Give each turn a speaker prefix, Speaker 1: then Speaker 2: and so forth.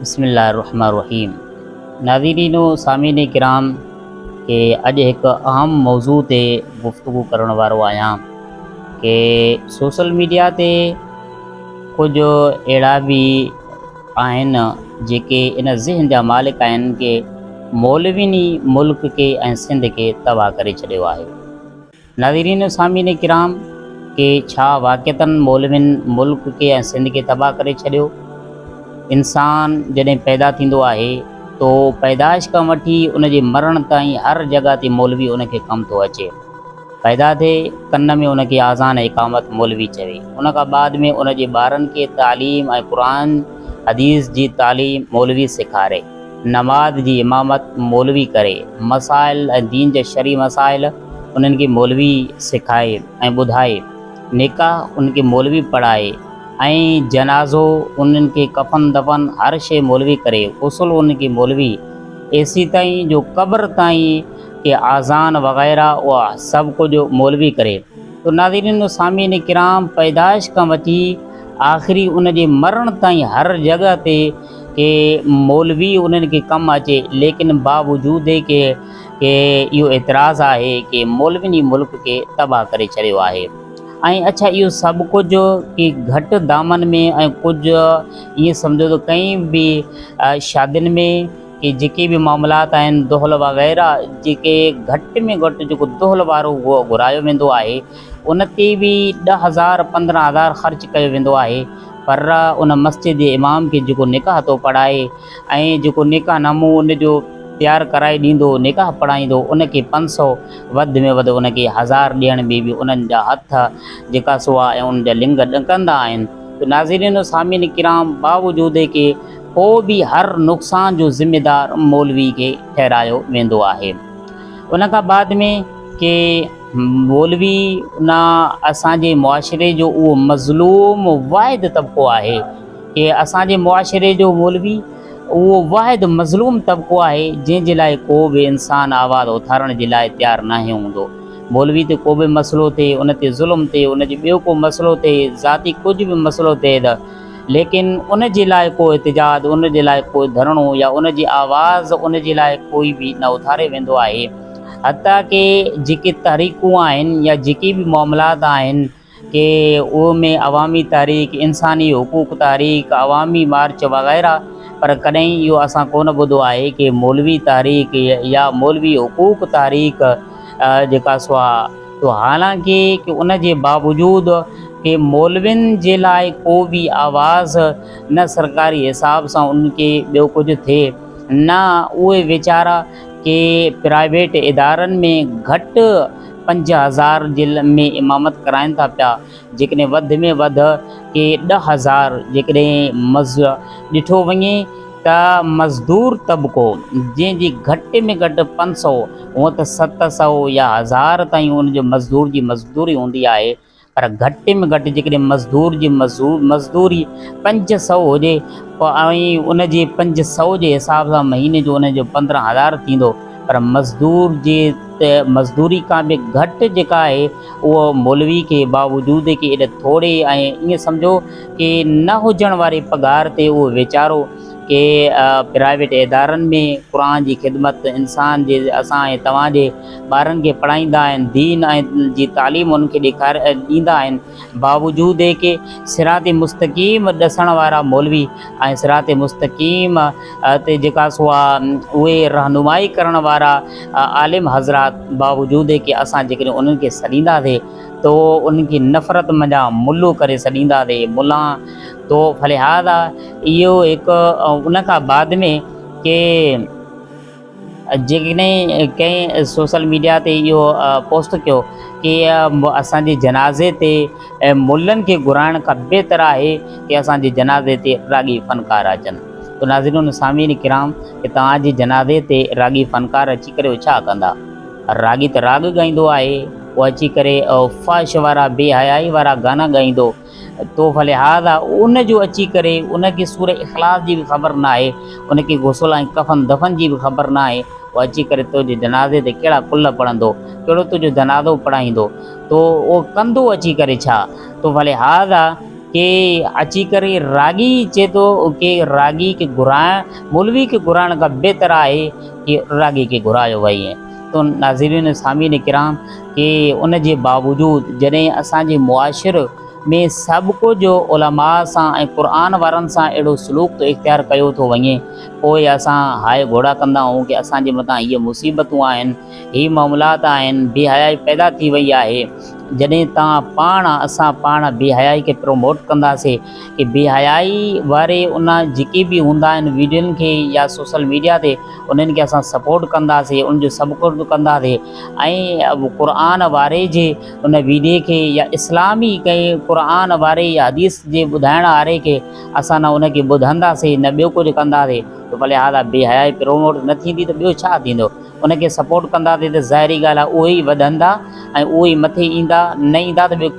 Speaker 1: بسم الله الرحمن الرحيم ناظرين و سامعين ڪرام کي اڄ هڪ اهم موضوع تي گفتگو ڪرڻ وارو آهيان ڪي سوشل ميڊيا تي ڪجهه اهڙا به آهن جيڪي ان ذهن جا مالڪ آهن ڪي مولوين ئي ملڪ کي ۽ سنڌ کي تباهه ڪري ڇڏيو آهي. ناظرين و سامعين ڪرام ڪي ڇا واقعتاً مولوين ملڪ کي ۽ سنڌ کي تباهه ڪري ڇڏيو؟ انسان جڏهن پيدا ٿيندو آهي تو پيدائش کان وٺي ان جي مرڻ تائين هر جڳهه تي مولوي ان کي ڪم ٿو اچي. پيدا ٿئي ڪن ۾ ان کي آذان ۽ اقامت مولوي چوي. ان کان بعد ۾ ان جي ٻارن کي تعليم ۽ قرآن حديث جي تعليم مولوي سيکاري. نماز جي امامت مولوي ڪري، مسائل ۽ دين جا شرعي مسائل انهن کي مولوي سکائي ۽ ٻڌائي، نڪاح انهن کي مولوي پڙهائي ۽ جنازو انهن کي ڪفن دفن هر شيء مولوي ڪري، غسل انهن کي مولوي ايسيتائين جو قبر تائين ڪي آذان وغيره اها سڀ ڪجهه مولوي ڪري. تو ناظرين و سامعين ڪرام پيدائش کان وٺي آخري ان جي مرڻ تائين هر جڳهه تي ڪي مولوي انهن کي ڪم اچي ليڪن باوجود ڪي ڪي اهو اعتراض آهي ڪي مولوين ئي ملڪ کي تباهه ڪري ڇڏيو آهي ۽ اڇا اهو سڀ ڪجهه ڪي گهٽ دامن ۾ ۽ ڪجهه ائين سمجهو ته ڪئين به شادين ۾ ڪي جيڪي به معاملات آهن دهل وغيره جيڪي گهٽ ۾ گهٽ جيڪو دهل وارو گهرايو ويندو آهي ان تي به 10,000 15,000 خرچ ڪيو ويندو آهي پر ان مسجد جي امام کي جيڪو نڪاح ٿو پڙهائي ۽ جيڪو نڪاح نامو ان جو تيار ڪرائي ڏيندو نڪاح پڙهائيندو ان کي 500 وڌ ۾ وڌ ان کي هزار ڏيڻ ۾ به انهن جا هٿ جيڪا سو آهي ۽ انهن جا لنگ ڏڪندا آهن ته ناظرين و سامعين ڪرام باوجود ڪي پوء به هر نقصان جو ذميدار مولوي کي ٺهرايو ويندو آهي ان کان بعد ۾ ڪي مولوي نه اسان جي معاشري جو اهو مظلوم واحد طبقو آهي ڪي اسان جي معاشري جو مولوي اهو واحد مظلوم طبقو آهي جنهن جي لاء ڪو به انسان آواز اٿارڻ جي لاء تيار ناهي هوندو. مولوي تي ڪو به مسئلو ٿئي ان تي ظلم ٿئي ان جي ٻيو ڪو مسئلو ٿئي ذاتي ڪجهه به مسئلو ٿئي ته ليڪن ان جي لاء ڪو احتجاج ان جي لاء ڪو ڌرڻو يا ان جي آواز ان جي لاء ڪوئي به نه اٿاري ويندو آهي. حتيٰ ڪي جيڪي تحريڪون آهن يا جيڪي به معاملات آهن ڪي اهي ۾ عوامي تحريڪ، انساني حقوق تحريڪ، عوامي مارچ وغيره پر ڪڏهن اهو اسان ڪونه ٻڌو آهي ڪي مولوي تحريڪ يا مولوي حقوق تحريڪ جيڪا سو آ تو حالانڪه ڪي ان جي باوجود ڪي مولوين جي لاء ڪو به آواز نه سرڪاري حساب سان انهن کي ٻيو ڪجهه ٿئي نه اهي ويچارا ڪي پرائيويٽ ادارن ۾ گهٽ 5000 جي ۾ امامت ڪرائين ٿا پيا جيڪڏهن وڌ ۾ وڌ ڪي 10,000 جيڪڏهن مز ڏٺو وڃي ته مزدور طبقو جنهن جي گهٽ ۾ گهٽ 500 هونء ته 700 يا هزار تائين ان جو مزدور جي مزدوري هوندي آهي پر گهٽ ۾ گهٽ جيڪڏهن مزدور جي مزدوري 500 هجي ۽ ان جي 500 جي حساب سان مهيني جو ان جو 15,000 ٿيندو پر مزدور جي مزدوري کان به گهٽ جيڪا آهي اهو مولوي کي باوجود ڪي ايڏي ٿوري ۽ ائين سمجهو ڪي نه هجڻ واري پگهار تي اهو ويچارو ڪي پرائيويٽ ادارن ۾ قرآن جي خدمت انسان جي اسان ۽ توهان جي ٻارن کي پڙهائيندا آهن دين ۽ جي تعليم انهن کي ڏيکار ڏيندا آهن باوجود ڪي صراط مستقيم ڏسڻ وارا مولوي ۽ صراط مستقيم تي جيڪا سو اهي رهنمائي ڪرڻ وارا عالم حضرات باوجود ڪي اسان جيڪڏهن انهن کي سڏينداسي تو انهن کي نفرت منجهان ملو ڪري سڏينداسي ملان تو فلهذا اهو هڪ ان کان بعد ۾ ڪي جيڪڏهن ڪنهن سوشل ميڊيا تي اهو پوسٽ ڪيو ڪي اسان جي جنازي تي ملن کي گهرائڻ کان بهتر آهي ڪي اسان جي جنازي تي راڳي فنڪار اچن تو ناظرين سامعين ڪرام ڪي توهان جي جنازي تي راڳي فنڪار اچي ڪري ڇا ڪندا راڳي ته راڳ ڳائيندو آهي اهو اچي ڪري فحش وارا بي حيائي وارا گانا ڳائيندو تو فلهذا ان جو اچي ڪري ان کي سوره اخلاص جي به خبر ناهي، ان کي غسل ۽ ڪفن دفن جي به خبر ناهي، اهو اچي ڪري تنهنجي جنازي تي ڪهڙا قل پڙهندو، ڪهڙو تنهنجو جنازو پڙهائيندو، تو اهو ڪندو اچي ڪري ڇا؟ تو فلهذا ڪي اچي ڪري راڳي چئي ٿو ڪي راڳي کي گهرائڻ مولوي کي گهرائڻ کان بهتر آهي ڪي راڳي کي گهرايو وڃي تو ناظرين سامعين ڪرام ڪي ان جي باوجود جڏهن اسان جي معاشر ۾ سڀ ڪجهه علماء سان ۽ قرآن وارن سان اهڙو سلوڪ ٿو اختيار ڪيو ٿو وڃي پوء اسان هاء گهوڙا ڪندا آهيون ڪي اسان جي مٿان هيء مصيبتون آهن هي معاملات آهن بي حيائي پيدا ٿي وئي آهي جڏهن توهان پاڻ اسان پاڻ بي حيائي کي پروموٽ ڪنداسي ڪي بي حيائي واري ان جيڪي به هوندا آهن ويڊين کي يا سوشل ميڊيا تي انهن کي اسان سپورٽ ڪنداسي ان جو سڀ ڪجهه ڪنداسي ۽ قرآن واري جي ان ويڊي کي يا اسلامي ڪنهن قرآن واري يا حديث جي ٻڌائڻ واري کي اسان نه ان کي ٻڌنداسي نه ٻيو ڪجهه ڪنداسي ته ڀلي هالا بي حيائي پروموٽ نه ٿيندي ته ٻيو ڇا ٿيندو ان کي سپورٽ ڪنداسين ته ظاهري ڳالهه آهي اهي ئي وڌندا ۽ اهي ئي مٿي ايندا، نه ايندا ته ٻيو.